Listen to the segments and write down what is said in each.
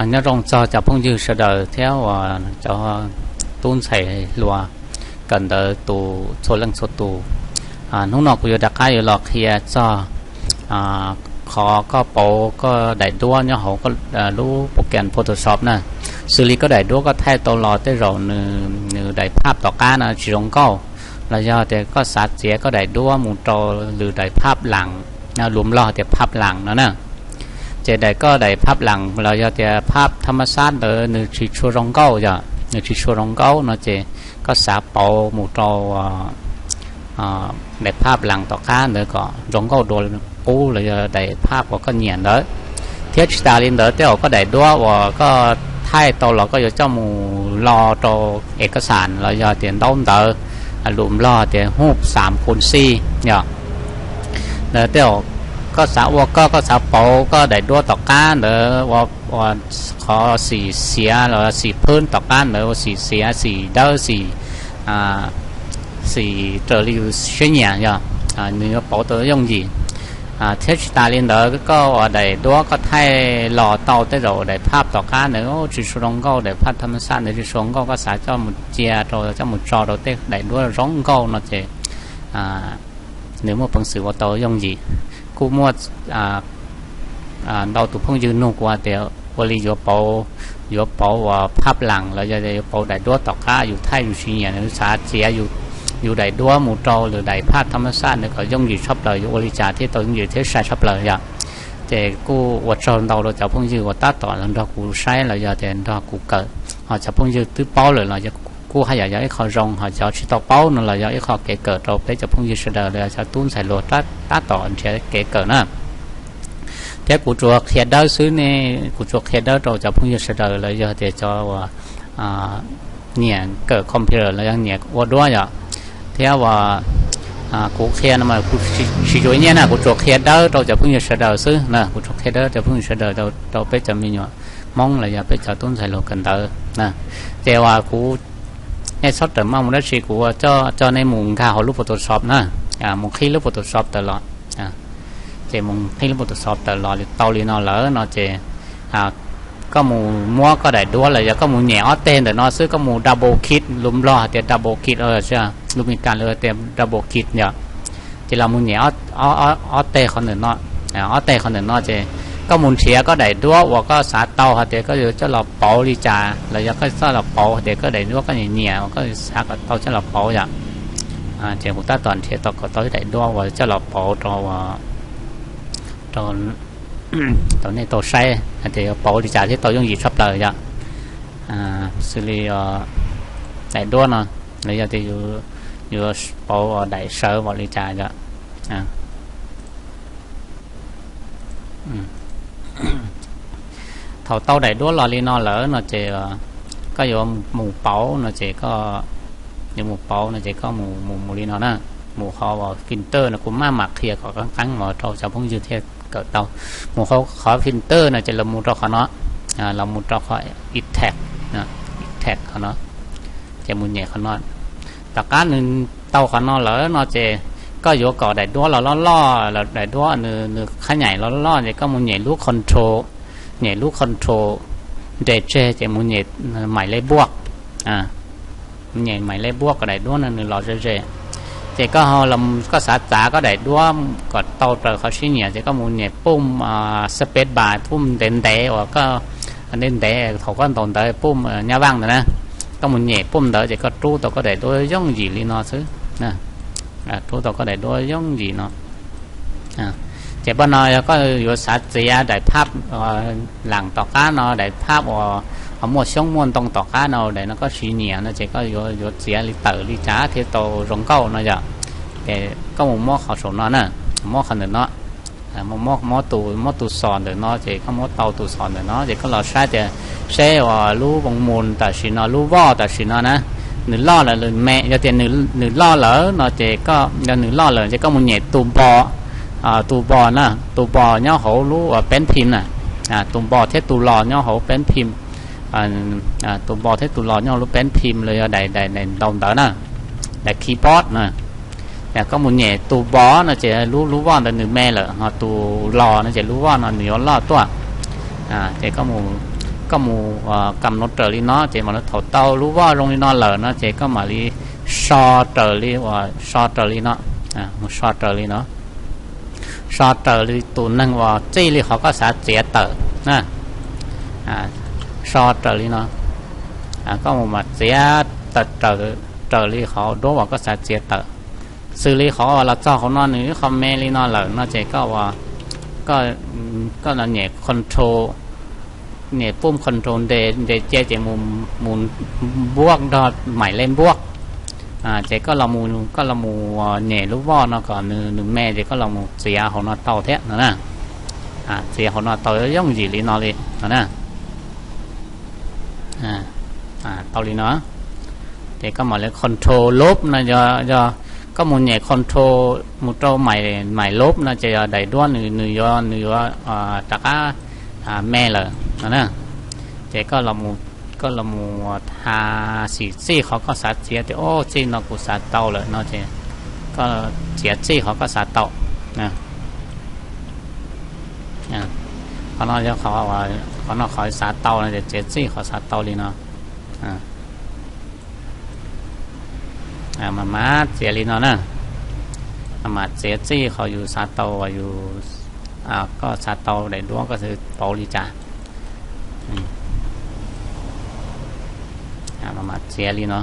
Nyob zoo txog cov phooj ywg sawv daws thiab uas cov tub ntxhais hluas kawm ntawv tus txhua leej txhua tus. Hnub no kuv yuav rov qab yuav los qhia txog qhov koj pauv koj daim duab nyob hauv lub program Photoshop na. Xws li koj daim duab koj thaij tau los tej zaum nws daim phaj tom qab no tsis zoo nkauj, los yog tias koj xav txiav koj daim duab mus rau lwm daim phaj las, lus Nplog tias phaj las no na. Ces daim koj daim phaj las los yog tias phaj thab mab xab ntawd nws tsis tshua zoo nkauj yom, nws tsis tshua zoo nkauj no ces koj xav pauv mus rau daim phaj las tom qab ntawd kom zoo nkauj dua qub los yog daim phaj uas koj nyiam ntawd. Thiab tsis tas li ntawd tej zaum koj daim duab uas koj thaij tau los koj yuav coj mus lo rau ev kas xas los yog tias ntaub ntawv, lus Nplog tias hub xam kun xij yom. Ntawd tej zaum koj xav ua koj, koj xav pauv koj daim duab tom qab ntawd ua qhov xim xiav los xim phwb tom qab ntawd ua xim xiav xim dawb xim xim raws li yus siab nyiam yog nws yuav pauv tau yooj yim. Thiab tsis tas li ntawd koj ua daim duab koj thaij los tau tej zaum daim phaj tom qab ntawd tsis tshua zoo nkauj, daim phaj thab mab xab ntawd tsis tshua zoo nkauj, koj xav coj mus cia rau coj mus tso rau tej daim duab zoo nkauj no ces nws muaj peev xwm ua tau yooj yim. Kuj muaj ntau tus phooj ywg nug kuv hais tias ua li yuav pauv, yuav pauv uas phaj las los yog yuav pauv daim duab tom qab yus thaij yus tsis nyiam, yus xav txiav yus daim duab mus rau lwm daim phaj thab mab xab ntawd kom yooj yim tshaj plaws yuav ua li cas thiaj tau yooj yim thiab sai tshaj plaws yom. Ces kuj ua tsaug ntau rau cov phooj ywg uas tab tom los nrog kuv saib los yog tias nrog kuv kawm. Ho cov phooj ywg twb paub lawm los kuj haj yam yog ib qho zoo, ho cov tsis tau paub no los yog ib qho kev kawm rau peb cov phooj ywg sawv daws los yog cov tub ntxhais hluas tab tom nrhiav kev kawm na. Thiab kuv tsuas qhia dawb xwb ne, kuv tsuas qhia dawb rau cov phooj ywg sawv daws los yog tias cov uas nyiam kawm computer los yog nyiam ua duab yom. Thiab uas kuv qhia no mas kuv tsis yuav nyiaj na, kuv tsuas qhia dawb rau cov phooj ywg sawv daws xwb na, kuv tsuas qhia dawb rau phooj ywg sawv daws, rau peb cov me nyuam Hmoob los yog peb cov tub ntxhais hluas kawm ntawv na. Ces uas kuv, nej txhob rawm maj mus dab tsi, kuv ua coj nej mus nkag hauv lub Photoshop na, mus qhib lub Photoshop tawm los. Ces mus qhib lub Photoshop tawm los tau li no lawm no ces koj mus muab koj daim duab los yog koj mus nyem ob teg ntawm no xwb, koj mus double click, lus Nplog hais tias double click, lus Meskas lawv tias double click yom. Ces los mus nyem ob teg qhov ntawm no, ob teg qhov ntawm no ces koj mus nrhiav koj daim duab uas koj xav tau hais tias koj yuav coj los pauv li cas los yog koj coj los pauv hais tias koj daim duab koj nyiam nyiam uas koj xav kom tau coj los pauv yom. Ces kuv tab tom nrhiav tau kom tau ib daim duab uas coj los pauv rau, rau nej tau saib hais tias yuav pauv li cas thiab tau yooj yim tshaj plaws yom. Xws li daim duab no, los yog tias yuav pauv daim sawv npaum li cas yom. Thaum tau daim duab los li no lawm no ces koj yuav mus pauv no ces koj yuav mus pauv no ces koj mus mus mus li no na, mus qhov uas filter no, kuv maj mam qhia kom qeeb qeeb los rau cov phooj ywg thiaj kawm tau. Mus qhov filter no ces los mus rau qhov no, los mus rau qhov effect, effect qhov no, ces mus nyem qhov no. Tom qab nws tau qhov no lawm no ces koj yuav kom daim duab los loj loj, daim duab nws qhab nyaim los loj loj ces koj mus nyem lub control, nyem lub control nres tseg ces mus nyem mais lej buaj, nyem mais lej buaj kom daim duab no nws los ze ze. Ces koj, koj xav txav koj daim duab kom tau raws qhov siab nyiam ces koj mus nyem pum space bar, pum ntev ntev uas koj, ntev ntev thaum koj ntaus ntawv pum nyab vaj ntawd na, koj mus nyem pum ntawd ces koj rub tau koj daim duab yooj yim li no xwb. Rub tau koj daim duab yooj yim no. Ces paj no yog koj yuav xav txiav daim phaj las tom qab no, daim phaj uas muaj xyoob muaj ntoo tom qab no, daim no koj tsis nyiam no ces koj yuav txiav li tawm li cas thiaj tau zoo nkauj no yom. Ces koj mus muab qhov saum no na, muab qhov ntawm no, muab tus, muab tus xos ntawm no ces koj muab tau tus xos ntawm no ces koj los saib tias seb uas lub voos mus tam sim no, lub voj tam sim no na, nws loj lawm nws me, yog tias nws loj lawm no ces koj, yog nws loj lawm ces koj mus nyem tus npo, tus npo na, tus npo nyob hauv lub uas peb phim na, tus npo thiab tus los nyob hauv peb phim, tus npo thiab tus los nyob hauv lub peb phim los yog daim, daim ntaus ntawv na, daim keyboard na. Koj mus nyem tus npo no ces lub, lub voj ntawd nws me lawm, ho tus los no ces lub voj no nws yuav loj tuaj. Ces koj mus koj mus kam no raws li no ces mam li thaum tau lub voj zoo li no lawm no ces koj mam li so raws li uas so raws li no, mus so raws li no, so raws li tus neeg uas txij li qhov koj xav txiav tawm na, so raws li no, koj mus mam txiav raws li qhov duab uas koj xav txiav tawm. Xws li qhov uas los txog hauv no nws ib qho me li no lawm no ces koj, koj nyem control, nyem pum control ntes ntes cia ces mus npuaj nrog maim le npuaj, ces koj los mus nyem lub voj no kom nws me ces koj los mus txiav hauv no tau thiab no na. Txiav hauv no tau yooj yim li no li no na. Tau li no ces koj mam li control lub no, yog koj mus nyem control mus rau maim lub no ces yog daim duab nws nws yuav nws yuav rov qab me lawm no na. Ces koj los mus tha xim txij qhov koj xav txiav tias o txij no kuv xav tau lawm no ces koj txiav txij qhov koj xav tau. Qhov no yog qhov no qhov xav tau no ces txiav txij qhov xav tau li no. Mas mam txiav li no na, mam txiav txij qhov yus xav tau uas yus, koj xav tau daim duab koj xav pauv li cas. Mam txiav li no.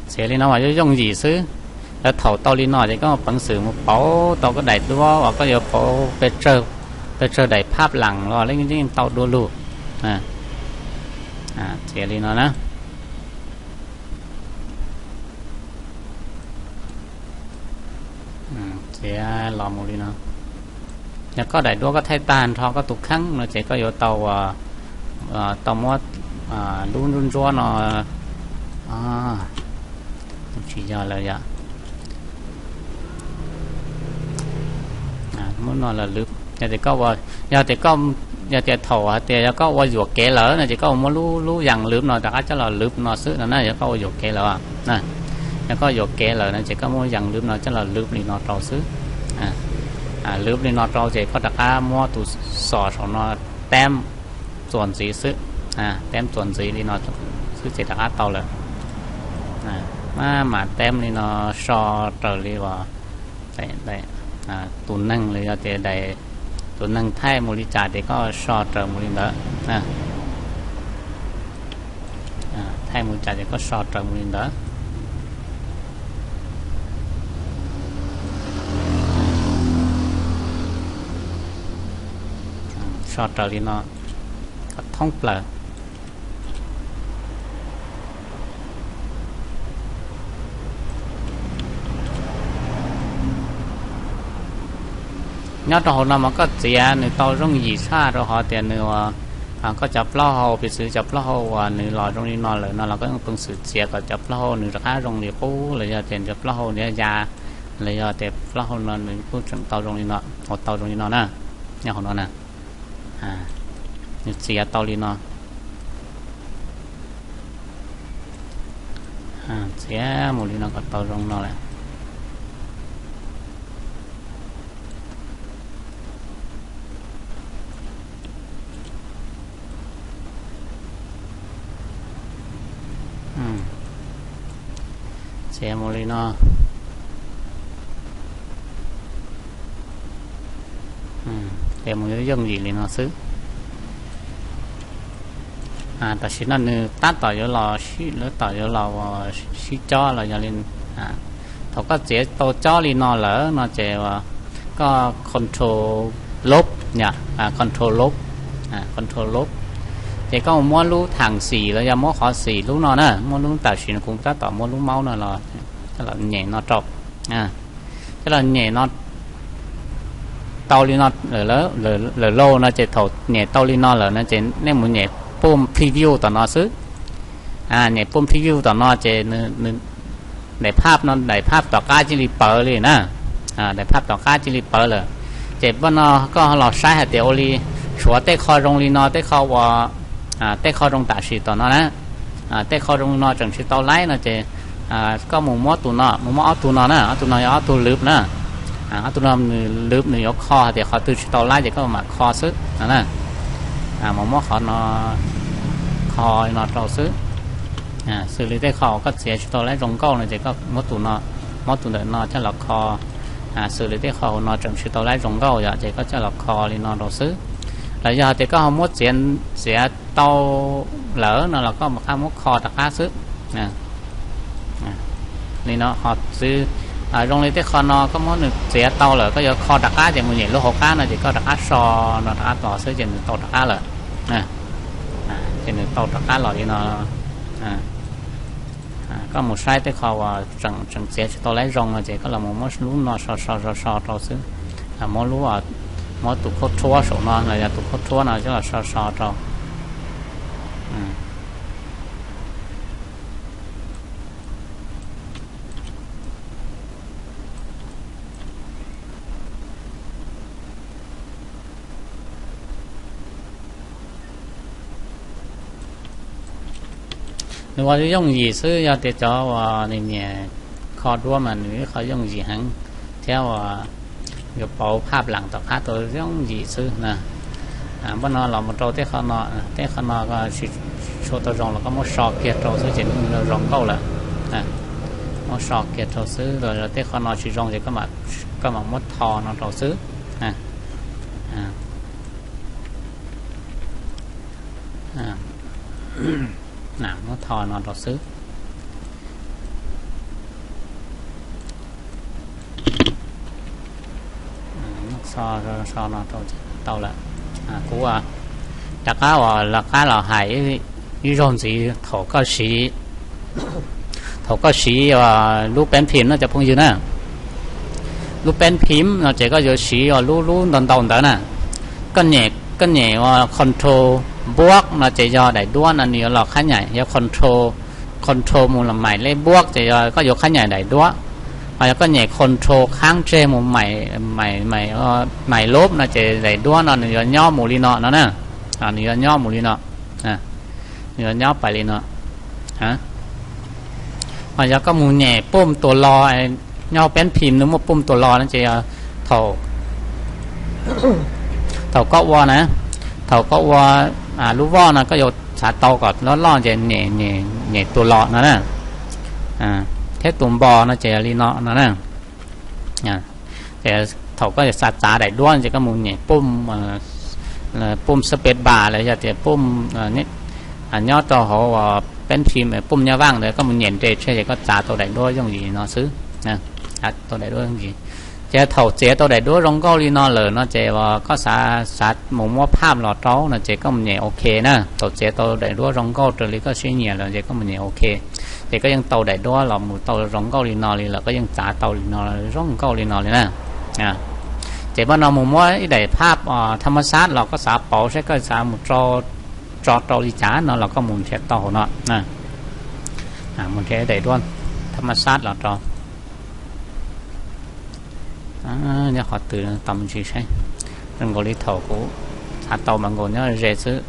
Txiav li no mas yooj yooj yim xwb. Lawv thaum tau li no ces koj peev xwm mus pauv tau koj daim duab uas koj yuav pauv pes tsawg daim phab las los yeej tau dua lug. Txiav li no na. Txiav los mus li no. Yog koj daim duab koj thaij tag nrho koj tus kheej no ces koj yuav tau, tau muab lub ntsuab ntsuab no, tsis yog lawm yom. Muab no lawm lwv, yog tias koj, yog tias koj, yog tias thaum hais tias yog koj ua yuam kev lawm no ces koj muab lub lub yas lwv no rov qab coj los lwv no xwb no na, yog koj ua yuam kev lawm. Yog koj yuam kev lawm no ces koj muab yas lwv no coj los lwv li no rau xwb. Lwv li no rau ces koj rov qab muab tus xom saum no teb txuas ntxiv xwb, teb txuas ntxiv li no xwb ces rov qab tau lawm. Mam teb li no so raws li uas tus neeg los yog tias tus neeg thaij mus li cas ces koj so raws mus li ntawd. Thaij mus li cas ces koj so raws mus li ntawd. So raws li no kom thoob plaws. Nyob rau hauv no mas koj txiav nws tau yooj yim tshaj rau qhov tias nws, koj cov plaub hau, piv txwv cov plaub hau uas nws los zoo li no lawm no los koj yeej peev xwm txiav kom cov plaub hau nws rov qab zoo li qub los yog tias cov plaub hau nws ya, los yog tias plaub hau no nws kuj tseem tau zoo li no, ua tau zoo li no na. Nyob hauv no na, nws txiav tau li no. Txiav mus li no kom tau zoo no lawm. Txiav mus li no. Txiav mus yooj yim li no xwb. Tam sim no nws tab tom yuav los, lawv tom yuav los sib cob los yog li, thaum koj txiav tau cob li no lawm no ces koj control lub, control lub, control lub, ces koj mus muab lub thaam xim los yog muab qhov xim lub no na, muab lub tam sim no kuv tab tom muab lub maub no los, coj los nyem no rau, coj los nyem no tau li no lawm lauj no ces thaum nyem tau li no lawm no ces nej mus nyem pum preview tom no xwb. Nyem pum preview tom no ces daim phaj no, daim phaj tom qab cia li pawv li na. Daim phaj tom qab cia li pawv lawm. Ces paj no koj los saib hais tias ua li, tshuav tej qho zoo li no, tej qho ua, tej qho zoo tam sim tom no na, tej qho zoo li no tseem tsis tau laib no ces koj mus muab tus no, mus muab ob tug no na, ob tug no yog ob tug lwv na. Ob tug no nws lwv, nws yuav kho hais tias qhov twg tsis tau laib ces koj mam kho xwb no na. Mas muab qhov no kho li no rau xwb. Xws li tej qho uas koj txiav tsis tau laib zoo nkauj no ces koj muab tus no, muab tus ntawm no coj los kho. Xws li tej qho hauv no tseem tsis tau laib zoo nkauj yom, ces koj coj los kho li no rau xwb. Los yog tias koj ho muab txiav, txiav tau lawm no los koj mam qab muab kho rov qab xwb. Li no ho xwb. Zoo li tej qho no koj muab nws txiav tau lawm koj yuav kho rov qab ces mus nyem lub hauv qab no ces koj rov qab so no rov qab los xwb ces nws tau rov qab lawm. Ces nws tau rov qab los li no. Koj mus saib tej qho uas tseem, tseem txiav tsis tau laib zoo no ces koj los mus muab lub no so so so so rau xwb. Muab lub, muab tus khaub rhuab saum no los yog tus khaub rhuab no coj los so so rau. Nws ua yooj yim xwb, yog tias cov uas nws nyiam kho duab mas nws ib qho yooj yim heev thiab uas yuav pauv phaj lam tom qab tau yooj yim xwb na. Npaj no los mus rau tej qho no, tej qho no tsis tshua tau zoo los koj muab so kiag rau xwb ces nws zoo nkauj lawm. Muab so kiag rau xwb los tej qho no tsis zoo ces koj mam muab tho no rau xwb. Muab tho no rau xwb. So no rau tau lawm. Kuv rov qab uas lawv qab los hais ib zaug ntxiv thaum koj siv, thaum koj siv lub peb phim no cov phooj ywg na. Lub peb phim no ces koj yuav siv uas lub, lub ntau ntau ntawd na. Koj nyem, koj nyem uas control npuab no ces yog daim duab no nws yuav los qhab nyaim, yog control, control mus los mais lej npuab ces yog koj yuav qhab nyaim daim duab. Ho yog koj nyem control qhab tseg mus mais, mais, mais lub no ces daim duab no nws yuav nyob mus li no no na. Nws yuav nyob mus li no. Nws yuav nyob pais li no. Ho yog koj mus nyem pum tua lo, nyob peb phim nws muaj pum tua lo no ces yog thaum, thaum koj ua na, thaum koj ua lub voj no koj yuav xav tau kom loj loj ces nyem, nyem tua lo no na. Thiab tus npos no ces yog li no no na. Ces thaum koj xav txav daim duab ces koj mus nyem pum, pum space bar los yog tias pum nyob rau hauv peb phim pum nyob vaj ntawd koj mus nyem nres tseg ces koj txav tau daim duab yooj yim no xwb. Tau daim duab yooj yim. Ces thaum txiav tau daim duab zoo nkauj li no lawm no ces koj xav, xav mus muab phaj los rau no ces koj mus nyem ok na. Thaum txiav tau daim duab zoo nkauj raws li koj siab nyiam lawm ces koj mus nyem ok. Ces koj yeej tau daim duab los mus tau zoo nkauj li no li lawm, koj yeej txav tau li no zoo nkauj li no li na. Ces npaj no mus muab ib daim phaj thab mab xab los koj xav pauv saib koj xav mus tso rau li cas no los koj mus nrhiav tau hauv no. Mus nrhiav ib daim duab thab mab xab los rau. Nyob qhov twg tau me ntsis saib. Zoo nkaus li thaum kuv xav tau mas nkaus nyob ze xwb.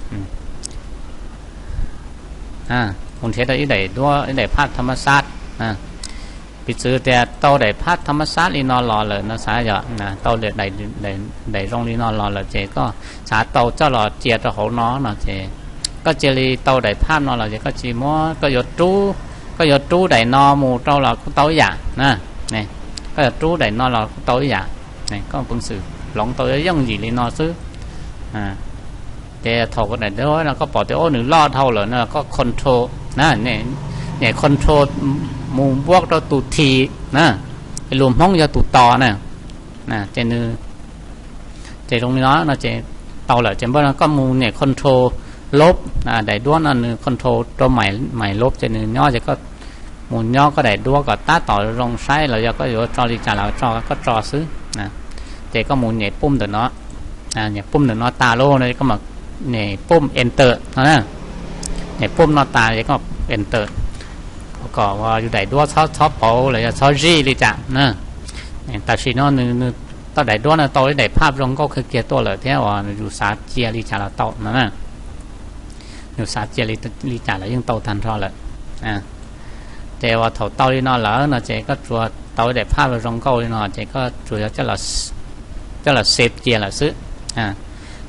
Mus nrhiav tau ib daim duab, ib daim phaj thab mab xab. Piv txwv tias tau daim phaj thab mab xab li no los lawm no xav yog tau daim zoo li no los lawm ces koj xav tau coj los cia rau hauv no no ces koj cia li tau daim phaj no los ces koj tsis muab, koj yuav rub, koj yuav rub daim no mus rau los kuj tau ib yam na. Koj yuav rub daim no los kuj tau ib yam. Koj peev xwm hloov tau yooj yim li no xwb. Ces thaum daim duab no koj pom tias ub nws loj dhau lawm no koj control na, nyem control mus npuab rau tus T na, lus Hmoob yog tus tos na. Ces nws, ces zoo li no no ces tau lawm ces npaj no koj mus nyem control lub, daim duab no nws control rau mais lub ces nws nyob ces koj mus nyob koj daim duab kom tab tom zoo saib los yog koj yuav tso li cas los tso koj tso xwb. Ces koj mus nyem pum ntawm no, nyem pum ntawm no tas lawm no koj mam nyem pum enter no na. Nyem pum no tas ces koj enter kom yus daim duab txhob pauv los yog txhob zij li cas na. Tam sim no nws, nws tau daim duab no tau ib daim phaj zoo nkauj kawg kiag tuaj lawm thiab uas yus xav cia li cas los tau no na. Yus xav cia li cas los yeej tau tag nrho lawm. Ces uas thaum tau li no lawm no ces koj tsuas tau daim phaj zoo nkauj li no ces koj tsuas yog coj los save cia lawm xwb.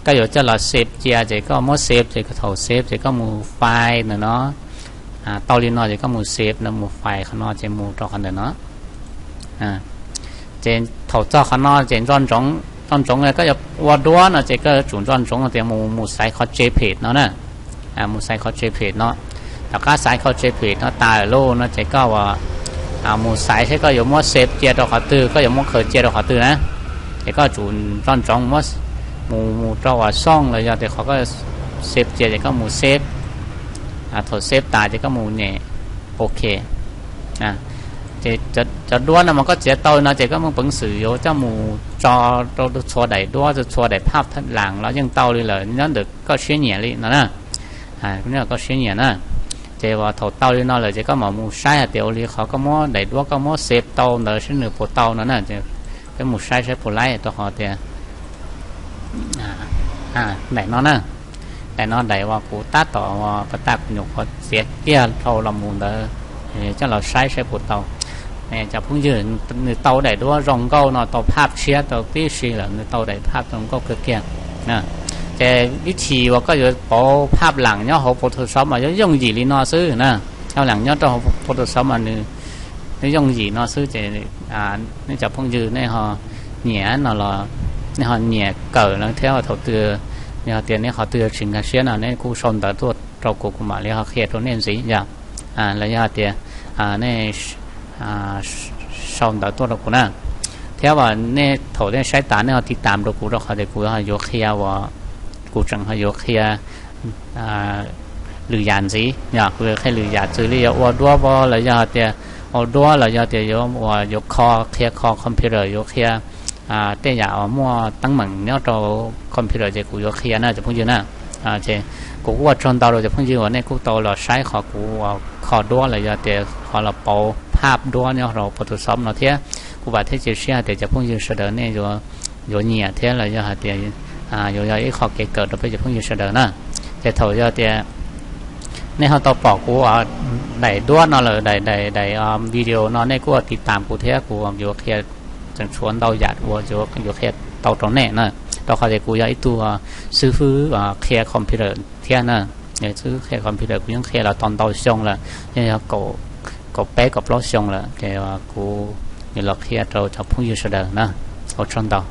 Koj yuav coj los save cia ces koj muab save ces thaum save ces koj mus file ntawm no, tau li no ces koj mus save no, mus file qhov no ces mus rau qhov ntawm no. Ces thaum txog qhov no ces nco ntsoov, nco ntsoov koj yuav ua duab no ces koj yuav tsum nco ntsoov tias mus, mus xaiv qhov JPEG no na. Mus xaiv qhov JPEG no. Tom qab xaiv qhov JPEG no tas lawm no ces koj ua mus xaiv seb koj yuav muab save cia rau qhov twg, koj yuav muab khaws cia rau qhov twg na. Ces koj tsum nco ntsoov muab mus, mus rau uas xoo los yog tias qhov koj save cia ces koj mus save. Thaum save tas ces koj mus nyem OK. Ces cov duab no mas koj txiav tau no ces koj muaj peev xwm yuav coj mus tso rau txhua daim duab, txhua daim phaj lam los yeej tau li lawm, nyob ntawm koj siab nyiam li no na. Nyob koj siab nyiam na. Ces uas thaum tau li no lawm ces koj mam mus saib hais tias ua li qhov koj muab daim duab koj muab save tau ntawd seb nws puas tau no na. Peb mus saib saib puas laib rau qhov tias daim no na, daim no daim uas kuv tab tom uas pas tas kuv nyuam qhuav txiav kiag dhau los mus ntawd, coj los saib saib puas tau. Cov phooj ywg, nws tau daim duab zoo nkauj no, tau phaj tshiab tau tib si lawm, nws tau daim phaj zoo nkauj kawg kiag. Ces vib thim uas koj yuav pauv phaj lam nyob hauv Photoshop mas yuav yooj yim li no xwb na. Phaj lam nyob rau hauv Photoshop mas nws, nws yooj yim no xwb ces nej cov phooj ywg nej ho nyiam no los nej ho nyiam kawm no thiab, thaum twg yog tias nej qhov twg tsis nkag siab no nej kuj sau ntawv tuaj rau kuv, kuv mam li ho qhia rau nej ntxiv yom. Los yog tias nej sau ntawv tuaj rau kuv na. Thiab nej thaum nej saib tas nej ho tiv tam rau kuv rau qhov tias kuv yuav qhia uas, kuv tseem ho yuav qhia lwm yam ntxiv yom. Kuv yuav qhia lwm yam xws li yuav ua duab los yog tias, ua duab los yog tias yuav uas yuav kho, qhia kho computer, yuav qhia tej yam uas muaj teeb meem nyob rau computer ces kuv yuav qhia na cov phooj ywg na. Ces kuv kuj ua tsaug ntau rau cov phooj ywg uas nej kuj tau los saib qhov kuv uas kho duab los yog tias qhov los pauv phaj duab nyob rau Photoshop no thiab. Kuv vam thiab cia siab hais tias cov phooj ywg sawv daws nej yuav nyiam thiab los yog hais tias yuav yog ib qho kev kawm rau peb cov phooj ywg sawv daws na. Ces thaum yog tias nej ho tau pom kuv daim duab no lawm, daim, daim, daim video no nej kuj tiv tam kuv thiab, kuv yuav qhia tseem tshuav ntau yam uas yuav qhia tau rau nej na. Rau qhov tias kuv yog ib tug xib fwb qhia computer thiab na. Xib fwb qhia computer kuv yeej qhia los tau ntau xyoo lawm, yeej yog kaum peb kaum plaub xyoo lawm ces kuv yuav los qhia rau cov phooj ywg sawv daws na. Ua tsaug ntau.